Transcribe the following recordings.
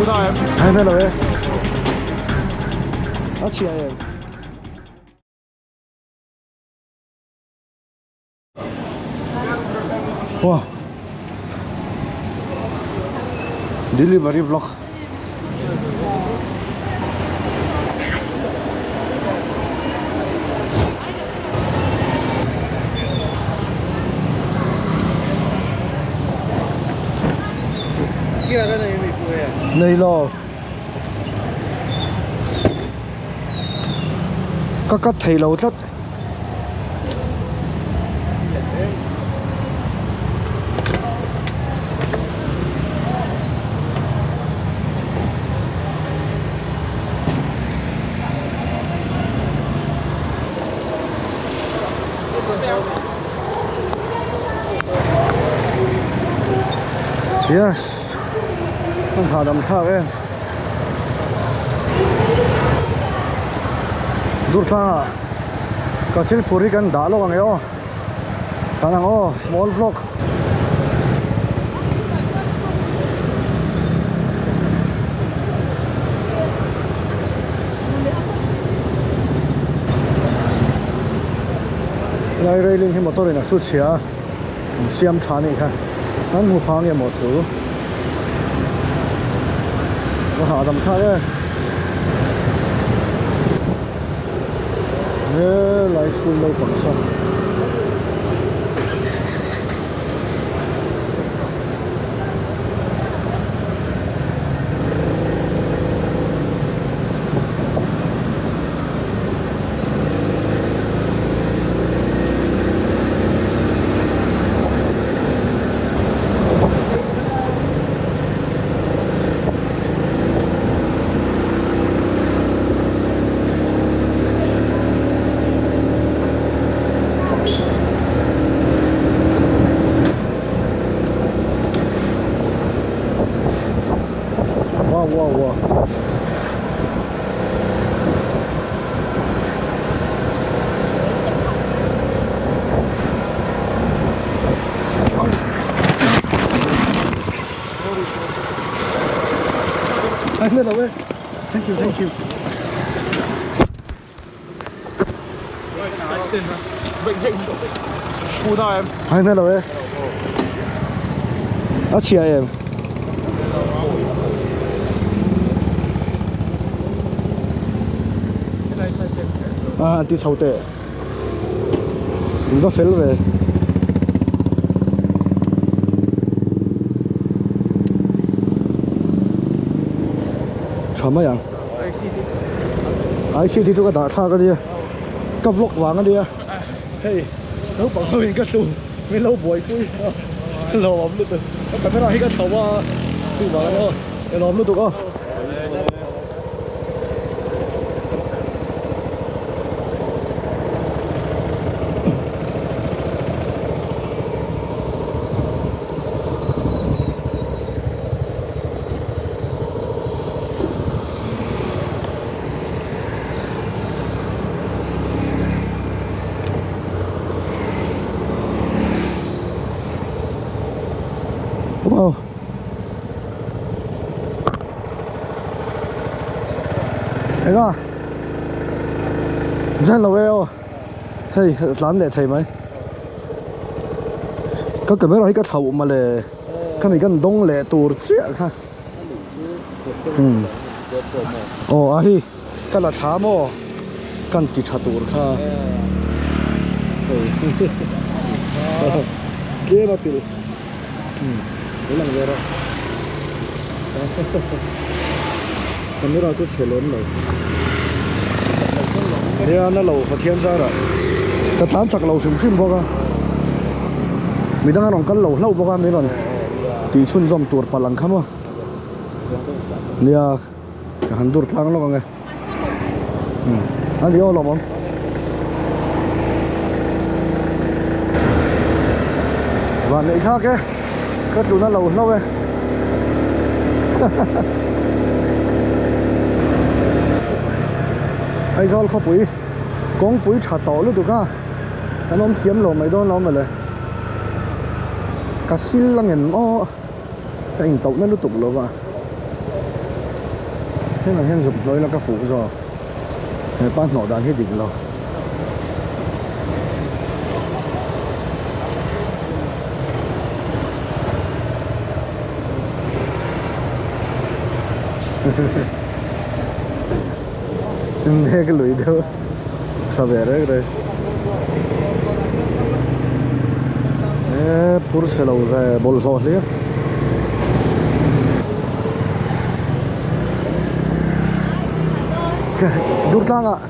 Hai lo e. A chhia em. Wow. Delivery vlog. Nei lo. Ka cut thei lo tlat. Yes an hahdam thlak em Durthlangah ka thil phur hi kan dah lawk ang e aw kan ang aw small vlog. Lai railing hi motor in a su chhia a an siam tha anih kha an hmu phang nge maw chu a hahdam thlak e he lai school naupang sawn. Wow wow wow. Thank you, thank you. Hai na lo e. A chhia em. A ti chho teh. In va fel ve. Tha mai ang. ICT chu ka dah thlak a nia ka vlog vang a nia hei naupang ho in ka hlu min lo buaipui a lawm lutuk ka camera hi ka thlo a chuvang a nia aw lawm lutuk aw. Wow. Eng a? Zan lo e aw. Hei tlan leh thei mai. Ka camera hi ka thlauh mawle. Khami kan dawng leh tur chiah kha. Aw a hi ka la thla maw kan ti tha tur kha hei tlem a pilh lo lang ve rawh camera chu chhe lem lo nia na lo Pathian zarah ka tlan chak lo hrim hrim bawk a midang a rawn kal lo hlauh bawk a min rawn tih chhunzawm tur palh ang kha maw nia ka han dur tlang lawk ang e a ni aw lawm awm van neih thlak e ka tluna lo hlauh e Aizawl khawpui kawngpui tha tawh lutuk a kan awm thiam lo mai dawn lo mawle ka sil ang em aw. Ka intauhna lutuk lo va. Henah hian zuk hnuai la ka fuh zawk. Hepa hnawh dan hi dik lo. Nek lui deuh tha ve reng reng. E phur chhe lo ve bawlhhlawh hlir. Durtlangah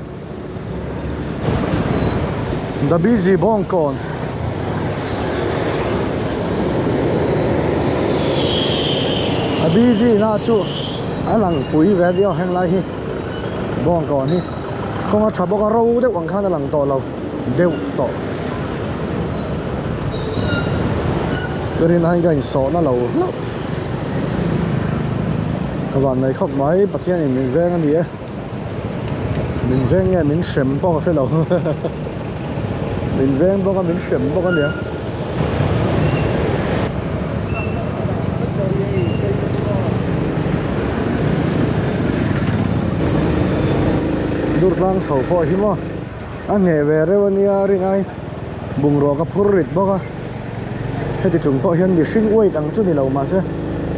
The Busy Bawngkawn A busy na chu a lang pui ve ania heng lai hi Bawngkawn hi kawng a tha bawk a ro deuh ang khan a lang tawh lo deuh tawh ka rin aiin ka insawhna lo hlauh ka van nei khawp mai Pathianin min veng a ni e min veng nge min hrem pawh ka hre lo min veng bawk a min hrem bawk a nia. Durtlang chho pawh hi maw a hneh ve reuh a nia rinai bungrua ka phur rit bawk a heti chung pawh hian mihring uai dang chu ni lo mahse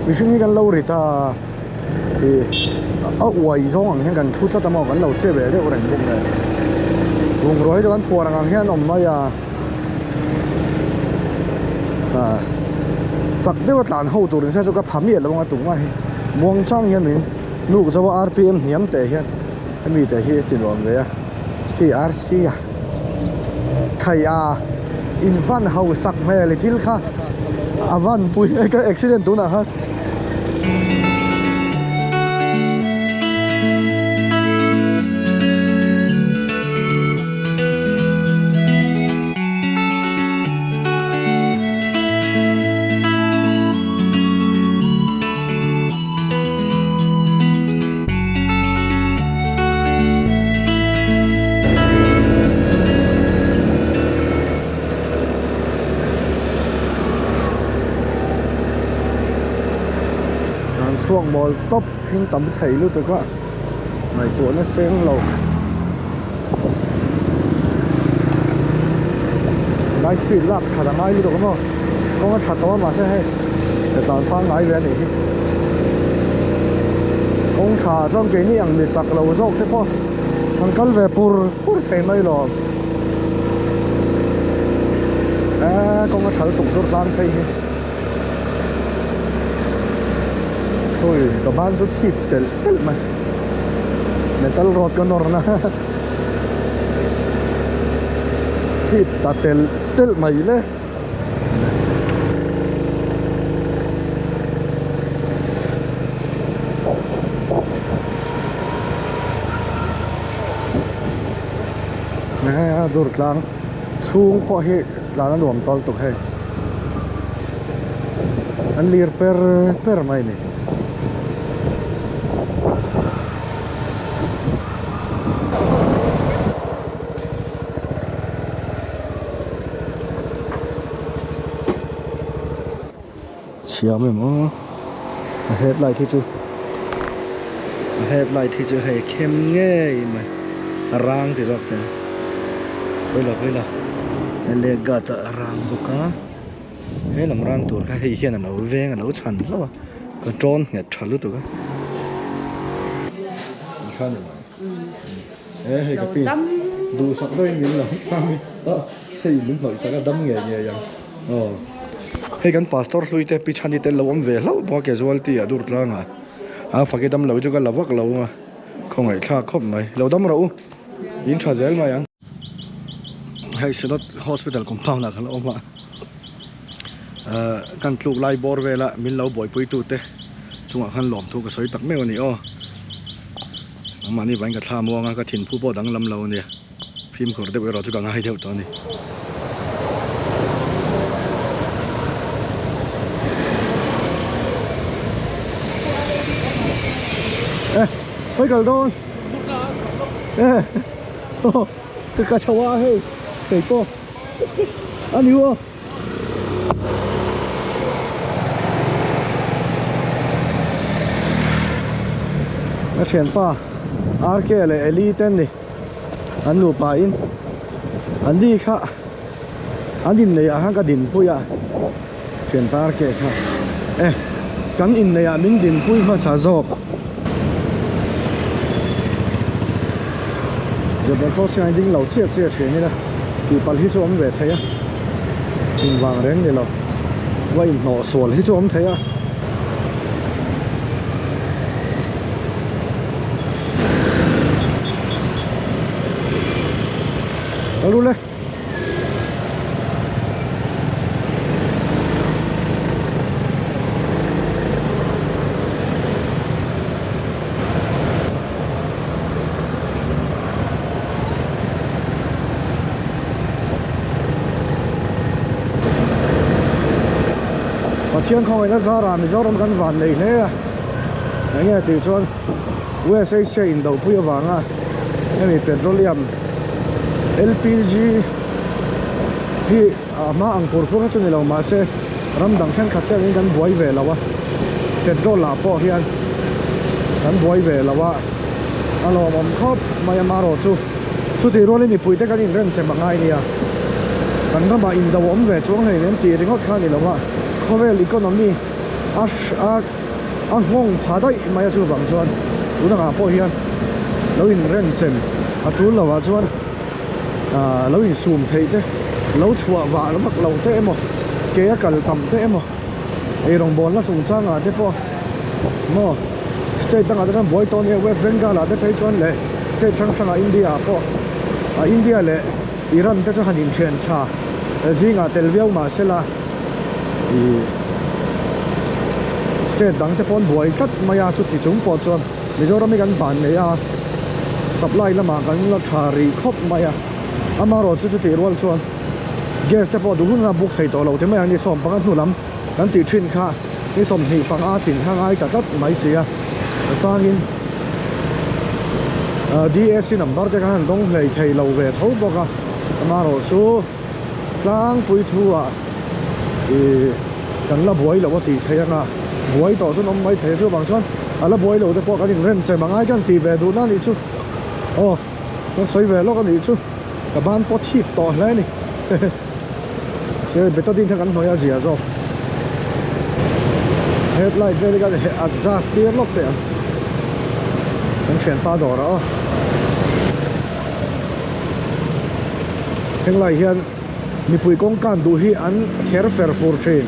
mihring hi kan lo rit a ih a uai zawng ang hian kan thu tlat a maw kan lo che ve deuh reng bawk nen bungrua hi chu kan phuar ang ang hian awm mai a ah chak deuh a tlan ho tur in se chu ka pha miah lo ang a tumah hi muang chang hian min nuk zo a rpm hniam teh hian hemi te hi a ti nuam ve a khi rc a khai a in van hausak hmel i thil kha a van pui ka accident tunah khan. An chhuak mawl tawp hing tam thei lutuk a ngaihtuahna seng lo high speed lak that a ngai lutuk a maw kawng a tha tawh a mahse hei ka tlan pangngai ve a nih hi kawng tha chuan keini ang mi chak lo zawk te pawh an kal ve pur pur thei mai lo eee kawng a tha lutuk dur tlang phei hi ui ka ban chu thip telh telh mai metal rod ka nawr na thip ta telh telh mai le. Hei a dur tlang chhung pawh hi tlan a nuam tawl tuk hei an lir per per mai a ni. Chhiam em aw a headlight hi chu a headlight hi chu hei khem ngei mai a rang ti zawk te pawilo pawilo he leg guard ah a rang bawk a he lam rang tur kha hei hian a lo veng a lo chhan hlauh a ka tawn nghet tha lutuk a tikhan ni mai e hei ka pi duhsak deuhin min lo tlang a hei min hnawih sak a dam ngei ngei ang aw hei kan pastor hlui te pi chhani te an lo awm ve hlauh bawk a casualty ah dur tlang ah a faki dam lo hi chu ka la vak lo a khawngaih thlak khawp mai lo dam rawh u in tha zel mai ang hei synod hospital compound ah kan awm a ah kan tluk lai bawr vel a min lo buaipui tu te chungah khan lawmthu ka sawi tak meuh a ni aw. Mahni vangin ka thla muang a, ka thinphu pawh danglam lo a nia. Fimkhur deuh erawh chu ka ngai deuh tawh a ni. Eh, hawi kal dawn. Eh, ka ka chho a hei, kei pawh. A ni aw. Ka thianpa RK leh Eli te ni an nupa in an ni kha an inneih ah khan ka dinpui a thianpa RK kha e kan inneih ah min dinpui hmasa zawk. Zebra crossing ah hian ding lo chiah chiah thin ila tih palh hi chu awm ve thei a engvang reng ni lo va inhnawh sual hi chu awm thei a. Kal ule. Pathian khawngaihna zarah Mizoram kan van nei hle a, eng nge tih chuan West Asia indopui avanga hemi petroleum LPG hi a hma ang pur pur kha chu ni lo mahse ram dang thenkhat te angin kan buai ve lo a, petrol ah pawh hian kan buai ve lo a, a lawmawm khawp mai a marawh chu chutih rualin mipui te kan inremchem a ngai nia, kan ramah indo a awm ve chuang hleinem tih ringawt kha a ni lo a, khawvel economy a a a nghawng pha daih mai a chuvang chuan tunangah pawh hian lo inremchem a tul lo ah chuan. Ahh lo insum theih te lo chhuah vah vak lo te emaw ke a kal tam te emaw eirawng na chungchangah te pawh maw state dangah te chuan buai tawh ania West Bengal ah te phei chuan leh state hrang hrangah India ah pawh ah India leh Iran te chu han inthian tha zingah tel viau mahsela ih state dang te pawh an buai tlat mai a chuti chung pawh chuan. Mizoram hi kan van nei a, supply lamah kan la tha rih khawp mai a, amaherawh chu chutih rual chuan gas te pawh duh hun a book thei tawh lo ti mai ang ni 15 hnu lam kan tih thin kha ni 25 tlin kha ngai ta tlat mai si a, a changin DAC number te khan an dawng hlei thei lo ve tho bawk a, amaherawh chu tlangpui thu ah ih kan la buai loh a tih theih anga buai tawh chuan awm mai thei a chuvang chuan a la buai lo te pawh kan inrem chem angai kan tih ve duhna a nih chu aw kan sawi ve lawk a nih chu ka ban pawh thip tawh hle a ni se betadine kha kan hnawih a zia zawk headlight vel hi kan adjust tir lawk teh ang kan thianpa dawrah aw. Henglai hian mipui kawng kan duh hi an ther fer fur thin.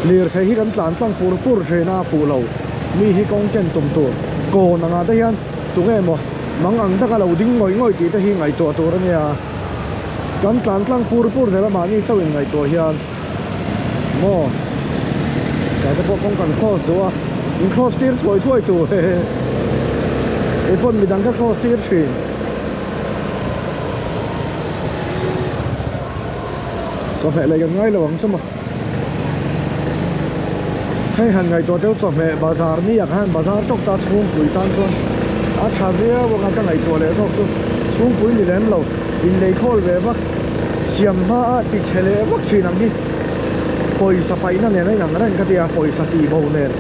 Lirthei hi kan tlan tlang pur pur thin a fuh lo. Mi hi kawng ken tum tur kawn angah te hian tunge maw mang ang taka lo ding ngawih ngawih tih te hi ngaihtuah tur a nia. Kan tlan tlang pur pur zel a mahni chauh in ngaihtuah hian maw tlai te pawh kawng kan cross duh a in cross tir thuai thuai tur hehe keipawn midang ka cross tir thin. Chawhmeh lei kan ngai lo ang chu maw hei han ngaihtuah deuh chawhmeh bazar ni ah khan bazar tawk ta chhungpui tan chuan a tha viau anga ka ngaihtuah leh zawk chu chhungpui ni lem lo inlei khawl ve vak siam hma a ti chhe leh vak thin ang hi pawisa paihna nen a inang reng ka ti a pawisa tih bo nen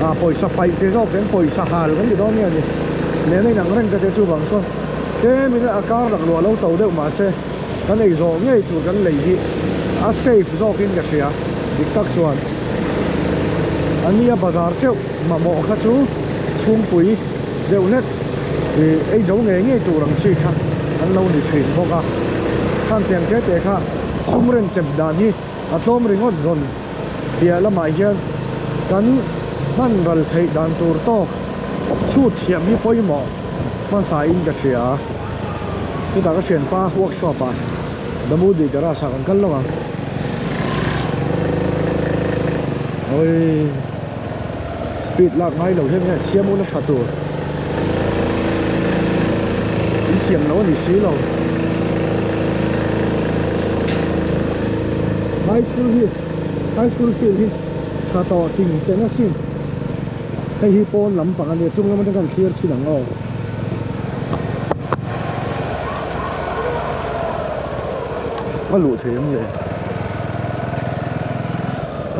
ah pawisa paih te zawk ten pawisa hal kan ti dawn nge ni nen a inang reng ka ti a chuvang chuan tlem in a kar lak luah lo to deuh mahse kan ei zawh ngei tur kan lei hi a safe zawk in ka hria dik tak chuan a nia bazar teuh mamawh kha chu chhungpui deuh hlek ih ei zo ngei ngei tur ang chi kha an lo ni thin bawk a khang tiang te te kha sum ren chep dan hi a tlawm ringawt zawn piah lamah hian kan hman ral theih dan tur tawk chhut thiam hi pawimawh hmasa in ka hria chutah ka thianpa workshop ah Damudi garage ah kan kal lo ang awii speed lak ngai lo hian hian siam ula tha tur in thiam lo a ni si lo high school hi high school field hi tha tawh ting teng asin hei hi pawn lampang a nia chung lam atang khan thlir thin ang aw. A luh theih ang le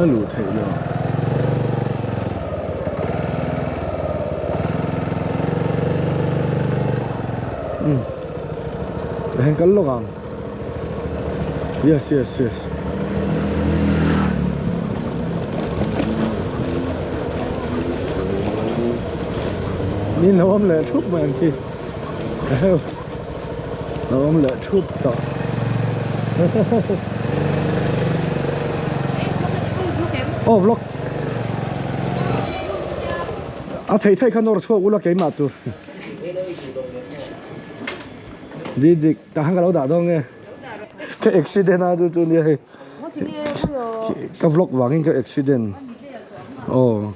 a luh theih lo. Tihian kal lawk ang. Yes, yes, yes. Min lo awm leh thup mai ang khi. Lo awm leh thup tawh. Oh, vlog. A thei thei kha nawr chhuak ula keimah tur. Di dik ka hang ka lo dah dawn nge. Ka accident a chu chu nia hei. Ka vlog vangin ka accident. Oh.